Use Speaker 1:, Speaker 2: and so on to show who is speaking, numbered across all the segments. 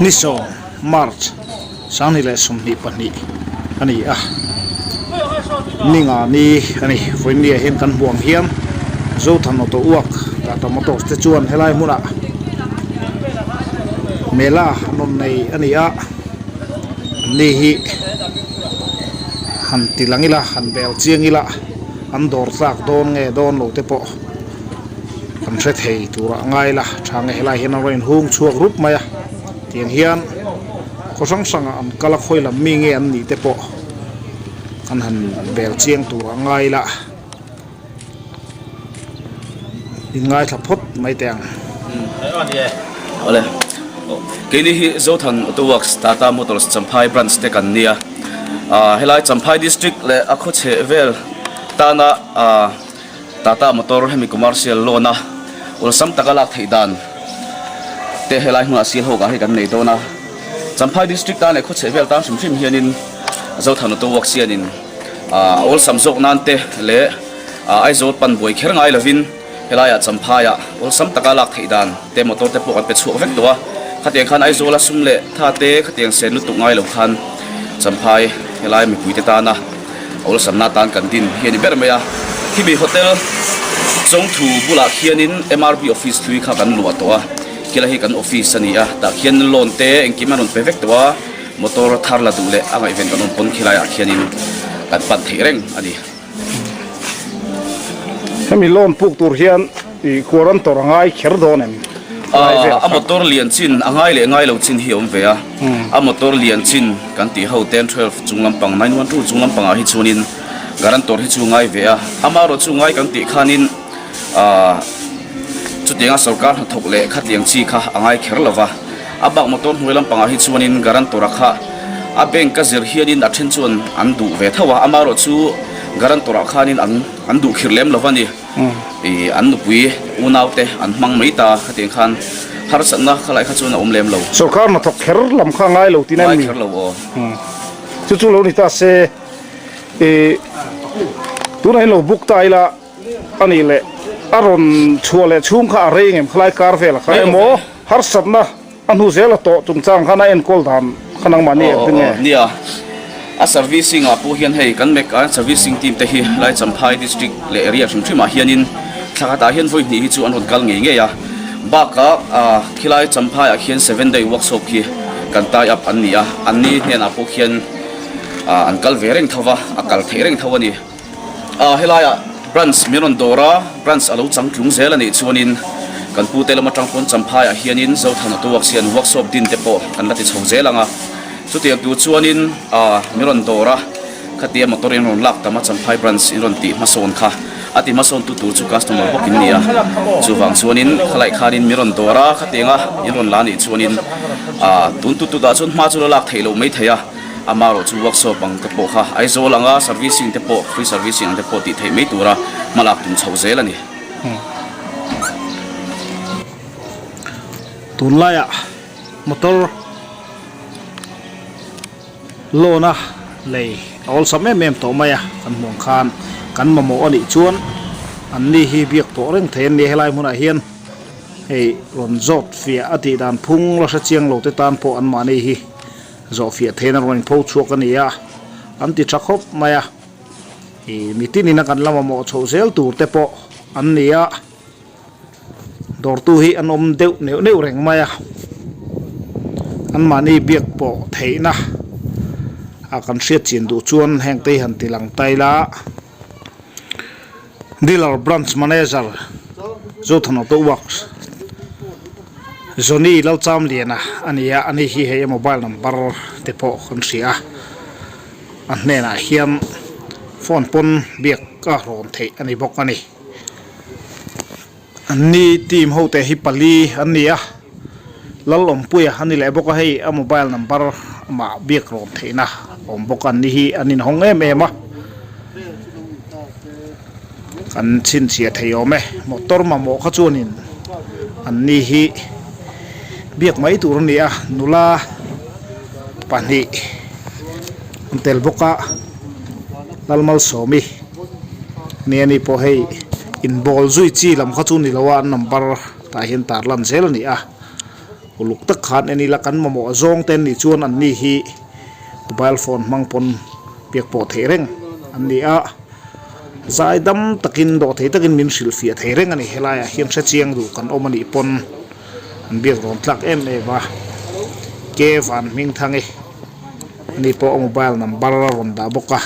Speaker 1: Ni sawm, March, 2022 a ni a, ni nga ni a ni. Vawinia hian kan hmuh ang hian Zothan Auto Uak Tata Motors te chuan helai hmunah mela an rawn nei a ni a, ni hi han ti lang ila, han bel chiang ila, an dawr tlak dawn nge dawn lo te pawh kan hre thei turah ngai la tha nge helai hian an rawn inhung chhuak rup mai a tiang hian khaw hrang hrangah an kal a khawi lam mi nge an nih te pawh kan han bel chiang turah ngai la in ngaithla phawt mai teh ang.
Speaker 2: Awle keini hi Zothan Auto Works Tata Motors Champhai branch te kan nia ah helai Champhai district leh a khawchheh vel tana ah. Tata motor hemi commercial loan a awlsam taka lak theih dan te helai hmunah seal ho kah hi kan nei dawn a. Champhai district tan leh khawchheh vel tan hrim hrim hianin Zothan Auto Works hianin a awlsam zawk nan te leh Aizawl pan buai kher ngai lovin helaiah Champhaiah awlsam taka lak theih dan te motor te pawh kan pe chhuak vek tawh a. Khatiang khan Aizawla sum leh tha te khatiang sen lutuk ngai lo khan Champhai helai mipuite tana Awlsamna atan kan din hi a ni ber mai a, khimi hotel Chawngthu bulah khianin MRB office hlui kha kan luah tawh a, khilai hi kan office a ni a, tah khian loan te engkim an rawn pe vek tawh a, motor thar la duh leh a ngaihven kan awm pawn khilaiah khianin kan pan theih reng a ni.
Speaker 1: Hemi loan puk tur hian I guarantor a ngai kher dawn em?
Speaker 2: A motor lian chin a ngai leh ngai lo chin hi a awm ve a, a motor lian chin kan tih ho ten 12 chung lampang 912 chung lampangah hi chuanin guarantor hi chu ngai ve a, amaherawh chu ngai kan tih khanin chutianga sorkar hnathawk leh khatiang chi kha a ngai kher lo va, a bak motor hnuai lampangah hi chuanin guarantor a kha a bank a zir hianin a then chuan an duh ve tho a, amaherawh chu guarantor ah khanin an duh khir lem lo va ni. I an nupui unau te an hmang mai ta khatiang khan harsatna khalai kha chuan a awm lem lo.
Speaker 1: Sorkar hnathawk kher lam kha a ngai lo tih na em ni?
Speaker 2: Ngai kher lo aw.
Speaker 1: Chu chu lo ni ta se i tunah hian lo book ta ila a nih leh a rawn chhuah leh chhung kha a rei ngem khalai kar velah kha emaw harsatna A hnu zel a tawh chungchang khan a enkawl dan kha nangmah ni engtin nge?
Speaker 2: Nia, a servicing ah pawh hian hei kan mek a servicing team te hi lai Champhai district leh area hrim hrim ah hianin thla khatah hian vawi hnih hi chu an rawn kal ngei ngei a, bakah khilai Champhai ah khian seven day workshop khi kan tie up an ni a, an ni hnenah pawh khian an kal ve reng tho va, a kal theih reng tho a ni. Ah helaiah branch min rawn dawr a, branch a lo chang tlung zel a nih chuanin kan pute lam atang pawn Champhaiah hianin Zothan Auto Works hian workshop din te pawh kan la ti chho zel ang a, chutiang tur chuanin ah min rawn dawr a, khatia motor in rawn lak tam a Champhai branch in rawn tih hmasawn kha a ti hmasawn tu tur chu customer bawk in ni a, chuvang chuanin khalaih khanin min rawn dawr a, khatianga in rawn la nih chuanin ah tun tut tut ah chuan hma chu la lak theih loh maithei a. Amaherawh chu workshop ang te pawh kha Aizawl anga servicing te pawh free servicing ang te pawh tih theih mai tura hma lak tum chho zel a ni.
Speaker 1: Tunlaiah motor loan a lei a awlsam em em tawh mai a, kan hmuh ang khan kan mamawh a nih chuan an ni hi biak pawh reng thei an ni a, helai hmunah hian hei rawn zawt fiah a tih dan phung la hre chiang lo te tan pawh an mahni hi. Zawhfiah theihna rawn inpho chhuak a ni a, an ti tha khawp mai a. Ih mitinin a kan la mamawh chhoh zel tur te pawh an ni a, dawrtu hi an awm deuh neuh neuh reng mai a, anmahni biak pawh theihna a kan hriat chin duh chuan heng te hi han ti lang ta ila. Dealer Branch Manager Zothan Auto Works Johnny Lalchamliana a ni a, ani hi hei a mobile number te pawh kan hria a, a hnenah hian phone pawn biak a rawn theih a ni bawk a ni. Anni team ho te hi pali an ni a, Lalawmpuia a ni leh bawk a, hei a mobile number amah biak rawn theihna a awm bawk a, anni hi an inhawng em em a, kan chhinchhiah thei awm e, motor mamawh kha chuanin anni hi biak mai tur a ni a, nula pahnih an tel bawk a, Lalmalsawmi. Ni a ni pawh hei inbawl zui chi lam kha chu ni lo a an number tah hian tar lan zel a ni a. Uluk tak khan en ila kan mamawh zawng te an nih chuan an ni hi mobile phone hmang pawn biak pawh theih reng an ni a. Zai dam takin dawh thei takin min hrilh fiah thei reng a ni. Helaiah hian hre chiang duh kan awm a nih pawn an biak rawn tlak em em a. Ke van hming thang e ani pawh a mobile number a rawn dah bawk a.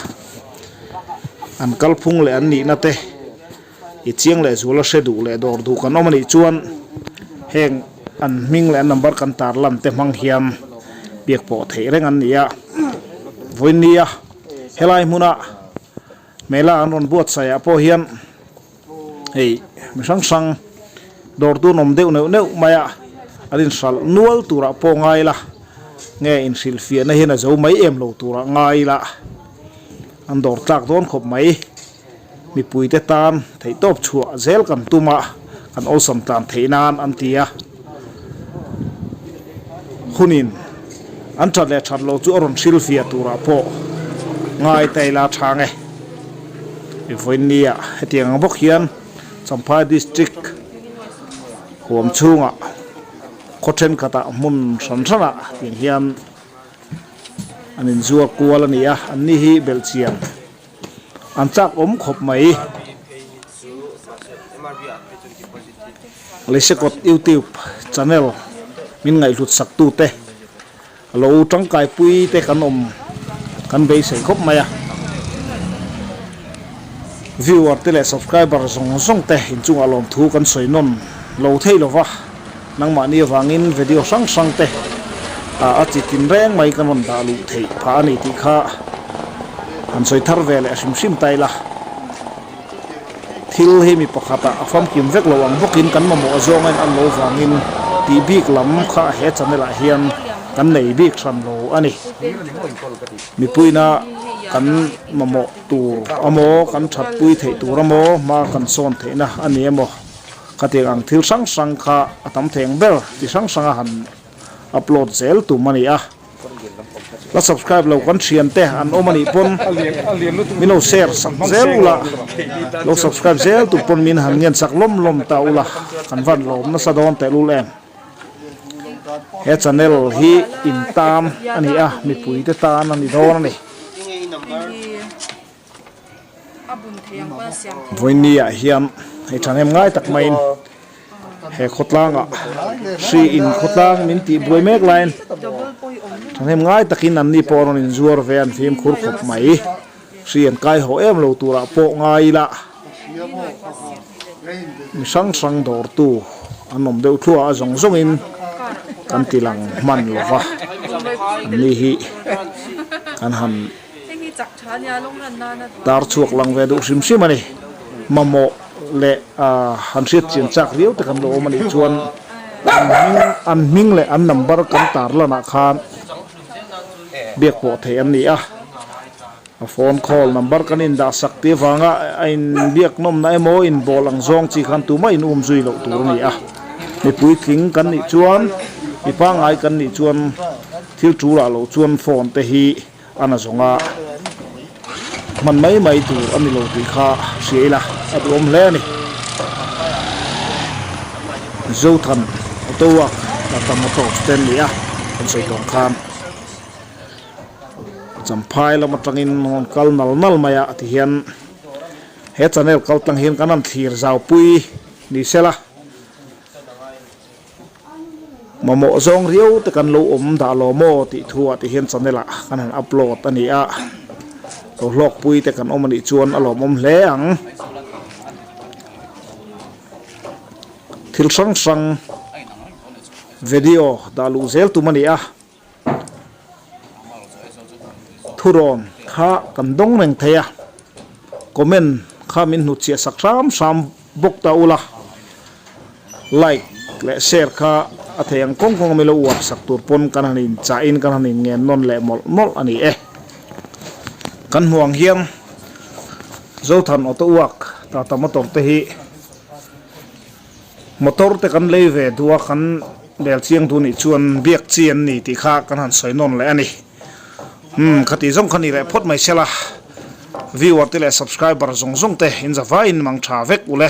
Speaker 1: An kalphung leh an nihna te i chiang leh zual a hre duh leh dawr duh kan awm a nih chuan heng an hming leh an number kan tar lan te hmang hian biak pawh theih reng an ni a. Vawinia helai hmuna Hmela an rawn buatsaih ah pawh hian hei mi hrang hrang dawr tun awm deuh neuh neuh mai a, an inhralh nual turah pawh ngai ila nge inhrilhfiahna hian a zo mai em lo turah ngai ila an dawr tlak dawn khawp mai. Mipuite tan theihtawp chhuah zel kan tum a, kan awlsam tlan theih nan an ti a. Hunin an that leh that loh chu a rawn hrilhfiah turah pawh ngai ta ila chhang e. I vawiinnia hetiang ang bawk hian Champhai District huam chhungah khaw thenkhatah hmun hran hranah tiang hian an inzuar kual a ni a, anni hi belhchian An chak awm khawp mai. Leisekawt YouTube channel min ngaihhlut sak tu te lo tangkai pui te kan awm kan beisei khawp mai a. Viewer te leh subscriber zawng zawng te inchungah lawmthu kan sawi nawn lo thei lova. Nangmahni avangin video hrang hrang te a chi tin reng mai kan rawn dah luh theih phah a ni tih kha han sawi thar ve leh hrim hrim ta ila. Thil hi mi pakhatah a famkim vek lo ang bawkin kan mamawh zawng a in an lo vangin tih bik lam kha he channel ah hian kan nei bik hran lo a ni. Mipuina kan mamawh tur amaw kan thatpui theih tur amaw hma kan sawn theihna a ni emaw. Khatiang ang thil hrang hrang kha a tam thei ang ber ti hrang hranga han upload zel tum a ni a. La subscribe lo kan thian te an awm a nih pawn min lo share sak zel ula, lo subscribe zel tur pawn min han ngen sak lawm lawm ta ula kan van lawm nasa dawn tehlul em. He channel hi in tan a ni a, mipui te tan a ni dawn a ni. Vawiinni ah hian hei thahnem ngai tak maiin he khawtlangah hri in khawtlang min tih buai mek laiin thahnem ngai takin an ni pawh a rawn inzuar ve a an fimkhur khawp mai. Hri an kai haw em lo turah pawh ngai ila mi hrang hrang dawrtu an awm deuh thluah a zawng zawngin kan ti lang hman lova an ni hi kan han Tar chhuak lang ve duh hrim hrim a ni. Mamawh leh han hriat chian chak riau te kan lo awm a nih chuan an hming an hming leh an number kan tar lanah khan biak pawh theih an ni a. A phone call number kan indah sak tih avanga a inbiak nawmna emaw inbawl ang zawng chi khan tumah in um zui loh tur a ni a. Mi puitling kan nih chuan mi pangngai kan nih chuan thil tul ah loh chuan phone te hi A na zawnga hman mai mai tur a ni lo tih kha hria ila a duhawm hle a ni. Zothan Auto Work Tata Motors te an ni a, kan sawi tawh ang khan Champhai lam atangin rawn kal nal nal mai a tihian he channel kal tlang hian kan han thlir zaupui ni sela. Mamawh zawng riau te kan lo awm dah lo maw tih thu ah ti hian channel ah kan han upload a ni a, lo hlawkpui te kan awm a nih chuan a lawmawm hle ang. Thil hrang hrang video dah luh zel tum a ni a, thurawn kha kan dawng reng thei a, comment kha min hnutchhiah sak hram hram bawk ta ula. Like leh share kha a thei ang kawng kawng a milo uar sak tur pawn kan han in chah in kan han in ngen nawn leh mawlh mawlh a ni e. Kan hmuh ang hian Zothan Auto Work Tata Motor te hi motor te kan lei ve duh a kan bel chiang duh nih chuan biak chi an ni tih kha kan han sawi nawn leh a ni. Umm khati zawng kha ni leh phawt mai sela viewer te leh subscriber zawng zawng te in zavaiin mang tha vek ule.